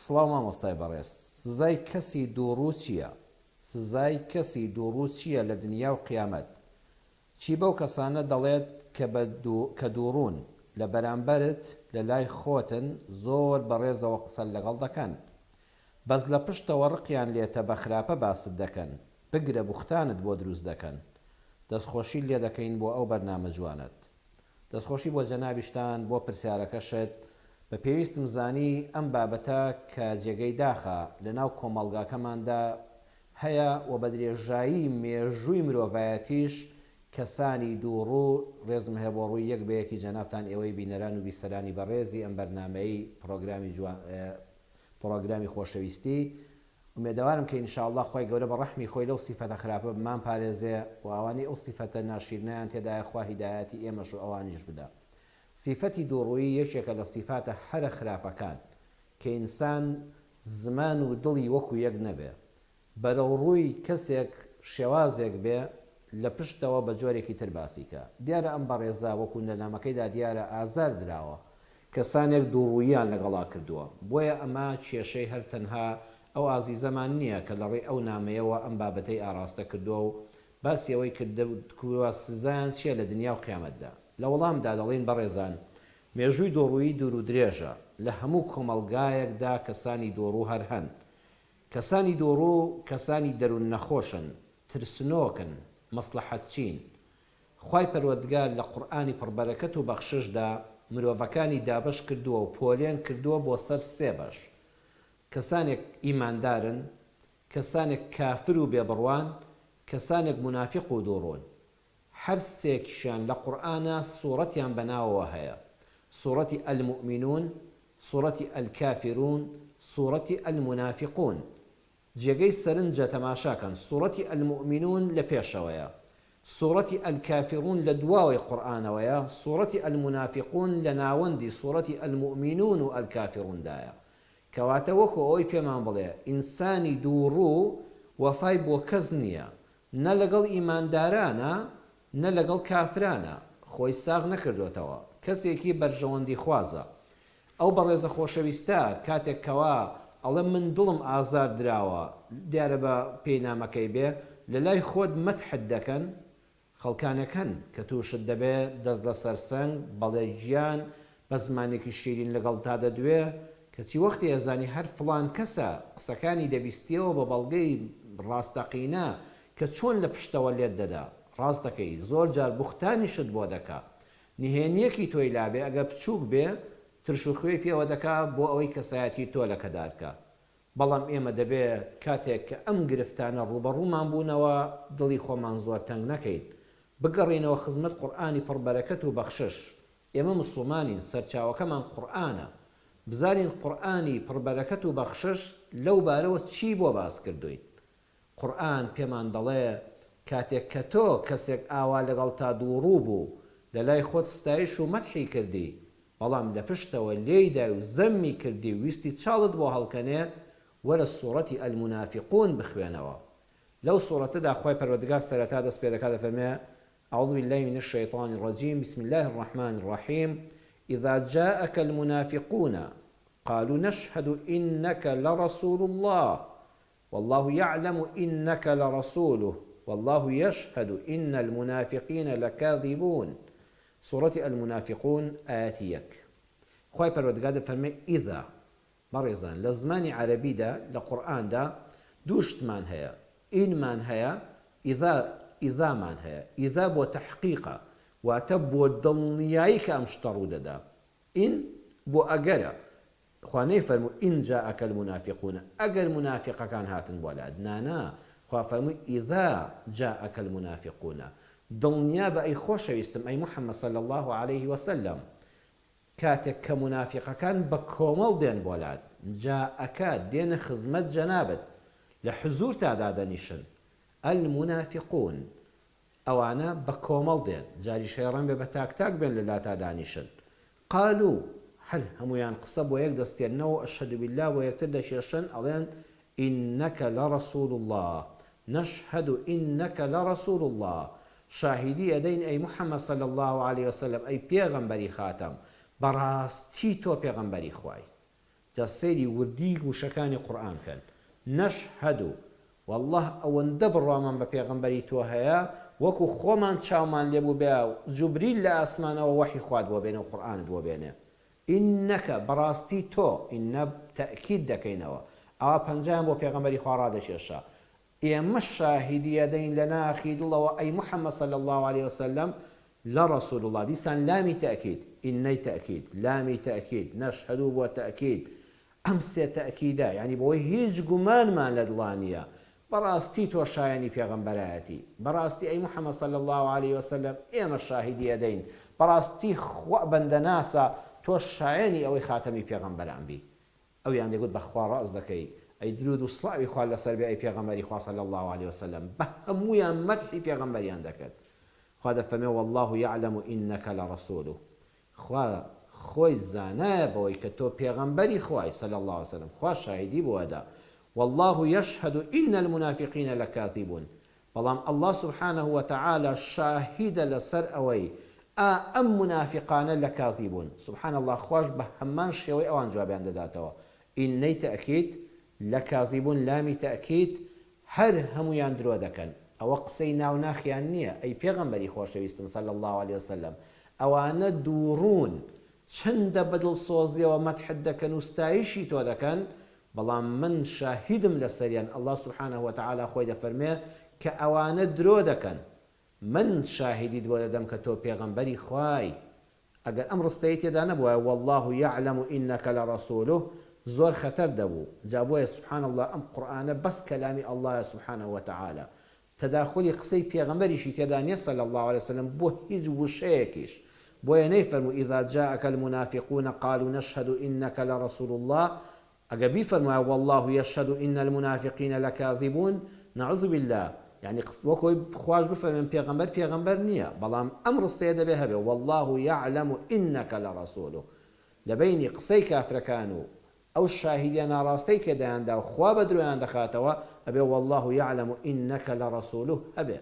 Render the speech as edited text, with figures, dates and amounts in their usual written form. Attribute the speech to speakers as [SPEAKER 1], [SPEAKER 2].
[SPEAKER 1] سڵاو مامۆستای بەڕێز سزای کەسی دووڕوو چیە؟ سزای کەسی دووڕوو چیە لە دنیا و قیامەت؟ چی بەو کەسانە دەڵێت کە بە کە دووڕوون لە بەرامبەرت لە لای خۆتن زۆر بە ڕێزەوە قسەت لەگەڵ دەکەن بەس لە پشتەوە ڕقیان لێتە بە خراپە باست دەکەن بگرە بوختانت بۆ دروست دەکەن دەستخۆشیت لێ دەکەین بۆ ئەو بەرنامە جوانەت. دەستخۆشی بۆ جەنابیشتان بۆ پرسیارەکەشت، بە پێویستم زانی ئەم بابەتە کە جێگەی داخە لەناو کۆمەڵگاکەماندا هەیە و بە درێژایی مێژووی مرۆڤایەتیش کەسانی دووڕوو، ڕێزم هەیە بۆ ڕووی یەک بە یەکی جەنابتان ئێوەی بینەران و بیسەرانی بەڕێزی ئەم بەرنامەی پڕۆگرامی جوان پڕۆگرامی خۆشەویستی، ئومێدەوارم کە ان شاء اللە خوای گەورە بە ڕەحمی خۆی لەو سیفەتە خراپە بمان پارێزێ و ئەوانەی ئەو سیفەتە ناشیرنەیان تێدایە خوا هیدایەتی ئێمەش و ئەوانیش بدا. سیفەتی دووڕوویی یەکێکە لە سیفاتە هەرە خراپەکان کە ئینسان زمان و دڵی وەکو یەک نەبێ بەرەو ڕووی کەسێک شێوازێک بێ لە پشتەوە بە جۆرێکی تر باسی کە. دیارە ئەم بەڕێزە وەکو لە نامەکەیدا دیارە ئازار دراوە کەسانێک دووڕووییان لەگەڵا کردووە، بۆیە ئەمە کێشەی هەر تەنها ئەو ئازیزەمان نییە کە لەڕێی ئەو نامەیەوە ئەم بابەتەی ئاڕاستە کردووە و باسی ئەوەی کردووە سزایان چییە لە دنیا و قیامەتدا. لە وەڵامدا دەڵێین بەڕێزان مێژووی دووڕوویی دوورودرێژە، لە هەموو کۆمەڵگایەکدا کەسانی دووڕوو هەر هەن. کەسانی دووڕوو کەسانی دەروون نەخۆشن، ترسنۆکن، مەسڵەحەتچین. خوای پەروەردگار لە قورئانی پڕ بەرەکەت و بەخششدا مرۆڤەکانی دابەش کردووە و پۆلێن کردووە بۆ سەر سێ بەش، کەسانێک ئیماندارن، کەسانێک کافر و بێ بڕوان، کەسانێک مونافیق و دووڕوون. هەر سێکیشیان لە قورئانا سوڕەتیان بە ناوەوە هەیە، سوڕەتی المومینون، سوڕەتی الکافرون، سوڕەتی المونافیقون. جێگەی سەرنجە تەماشاکەن سوڕەتی المومینون لە پێشەوەیە سوڕەتی الکافرون لە دواوەی قورئانەوەیە سوڕەتی المونافقون لە ناوەندی سوڕەتی المومینون و الکافرون دایە کەواتە وەکو ئەوەی پێمان بڵێ ئینسانی دووڕوو وەفای بۆ کەس نیە نە لەگەڵ ئیماندارانە نە لەگەڵ کافرانە خۆی ساغ نەکردۆتەوە کەسێکی بەرژەوەندی خوازە ئەو بەڕێزە خۆشەویستە کاتێک کەوا ئەڵێ من دڵم ئازار دراوە دیارە بە پێی نامەکەی بێ لەلای خۆت مەتحت دەکەن خەڵکانێک هەن کە توشت دەبێ دەست لەسەر سنگ بەڵێ گیان بە زمانێکی شیرین لەگەڵتا دەدوێ کەچی وەختی ئەزانی هەر فڵان کەسە قسەکانی دەبیستیەوە بە بەڵگەی ڕاستەقینە کە چۆن لە پشتەوە لێت دەدا ڕاست دەکەی زۆر جار بوختانیشت بۆ دەکا نهێنیەکی تۆی لابێ ئەگەر بچوک بێ ترش و خوێی پێوە دەکا بۆ ئەوەی کەسایەتی تۆ لەکەدار کا بەڵام ئێمە دەبێ کاتێک کە ئەم گرفتانە ڕووبەڕوومان بوونەوە دڵی خۆمان زۆر تەنگ نەکەین بگەڕێینەوە خزمەت قورئانی پڕ بەرەکەت و بەخشش ئێمە موسڵمانین سەرچاوەکەمان قورئانە بزانین قورئانی پڕ بەرەکەت و بەخشش لەو بارەوە چی بۆ باس کردووین قورئان پێمان دەڵێ کاتێک کە تۆ کەسێک ئاوا لەگەڵتا دووڕوو بوو لەلای خۆت ستایش و مەدحی کردی بەڵام لە پشتەوە لێی دای و زەممی کردی و ویستی چاڵت بۆ هەڵکەنێ وەرە سوڕەتی المنافقون بخوێنەوە لەو سوڕەتەدا خوای پەروەردگار سەرەتا دەست پێ دەکات دەفەرموێ اعوذ باللە من الشیطان الرجیم بسم اللە الرحمن الرحیم اذا جاءک المنافقون قالوا نشهد انک لرسول اللە واللە یعلم انک لرسوله واللە یشهد ان المنافقین لکاذبون سوڕەتی المنافقون ئایەتی یەک خوای پەروەردگار دەفەرمێ اذا بەڕێزان لە زمانی عەرەبیدا لە قورئاندا دوو شتمان هەیە ان مان هەیە اذا اذا مان هەیە اذا بۆ تەحقیقە واتە بۆ دڵنیایی کە ئەم شتە ڕوودەدا ان بۆ ئەگەرە خوا نەیفەرموو ان جاءک المنافقون ئەگەر مونافیقەکان هاتن بۆ لات نانا خوا فەرمووی اذا جاءک المنافقون دڵنیابە ئەی خۆشەویستم ئەی محمد صلی اللە علیه وسلم کاتێک کە مونافیقەکان بە کۆمەڵ دێن بۆ لات جاءک دێنە خزمەت جەنابت لە حزورتا دادەنیشن المنافقون ئەوانە بە کۆمەڵ دێن، جاریش هەیە ڕەنگە بە تاک تاک بێن لە لاتا دانیشن. قالو، هەر هەموویان قسە بۆ یەک دەستێننەوە و اشهد باللە بۆ یەکتر دەکێشن ئەڵێن، انک لرسول اللە، نشهد انک لرسول اللە، شاهیدی ئەدەین ئەی محمد صلی اللە علیە وسلم ئەی پێغەمبەری خاتەم، بەڕاستی تۆ پێغەمبەری خوای. جا سەیری وردی وشەکانی قورئان کەن نشهد واللە ئەوەندە بڕوامان بە پێغەمبەری تۆ هەیە وەکو خۆمان چاومان لێ بووبێ جوبریل لە ئاسمانەوە وەحی خوات بۆ بێنێ و قورئانت بۆ بێنێ انک بەڕاستی تۆ، ان تەئکید دەکەینەوە، ئەوا پەنجەیان بۆ پێغەمبەری خوا ڕادەکێشا ئێمە شاهیدی ئەدەین لە ناخی دڵەوە ئەی محمد صلی اللە علیە وسلم لرسول اللە دیسان لامی تەئکید انەی تەئکید لامی تەئکید نشهد بووە تەئکید ئەم سێ تەئکیدە یانی بەوەی هیچ گومانمان لە دڵا نییە بەڕاستی تۆ شایەنی پێغەمبەرایەتی بەڕاستی ئەی محمد صلی اللە علیە وسلم ئێمە شاهیدی ئەدەین بەڕاستی خوا بەندەناسە تۆ شایەنی ئەوەی خاتەمی پێغەمبەران بی ئەویان دەگوت بەخوا ڕاست دەکەی ئەی درود و سڵاوی خوا لەسەر بێ ئەی پێغەمبەری خوا صلی اللە علیە وسلم بە هەموویان مەدحی پێغەمبەریان دەکرد خوا دەفەرمێ واللە یعلم انک لرسوله خوا خۆی زانایە بەوەی کە تۆ پێغەمبەری خوای صلی اللە علیە وسلم خوا شاهیدی بۆ ئەدا واللە یشهد ان المنافقین لکاذبون بەڵام اللە سبحانە وتعالی شاهیدە لەسەر ئەوەی ئا ئەم مونافیقانە لکاذبون سبحان اللە خواش بە هەمان شێوەی ئەوان جوابیان دەداتەوە انەی تەئکید لکاذبون لامی تەئکید هەر هەموویان درۆ دەکەن ئەوە قسەی ناو ناخیان نیە ئەی پێغەمبەری خۆشەویستم صلی اللە علیە وسلم ئەوانە دووڕوون چەندە بە دڵسۆزیەوە مەدحت دەکەن و ستایشی تۆ دەکەن بەڵام من شاهیدم لەسەریان اللە سبحانە وتعالی خۆی دەفەرموێ کە ئەوانە درۆ دەکەن من شاهیدیت بۆ دەدەم کە تۆ پێغەمبەری خوای ئەگەر ئەم ڕستەیەی تێدا نەبوایە واللە یعلم انک لرسوله زۆر خەتەر دەبوو جا بۆیە سبحان اللە ئەم قورئانە بەس کەلامی اللە یە سبحانە وتعالی تەداخولی قسەی پێغەمبەریشی تێدا نیە صلی اللە علیە وسلم بۆ هیچ وشەیەکیش بۆیە نەیفەرموو اذا جاءک المنافقون قالوا نشهد انک لرسول اللە ئەگەر بیفەرموایە واللە یشهد ان المنافقین لکاذبون نعوذ باللە یانی وەک ئەوەی خواش بفەرمێ پێغەمبەر پێغەمبەر نیە بەڵام ئەم ڕستەیە دەبێ هەبێ واللە یعلم انک لرسوله لە بەینی قسەی کافرەکان و ئەو شاهیدیە ناڕاستەی کە دەیاندا و خوا بە درۆیان دەخاتەوە ئەبێ واللە یعلم انک لرسوله هەبێ.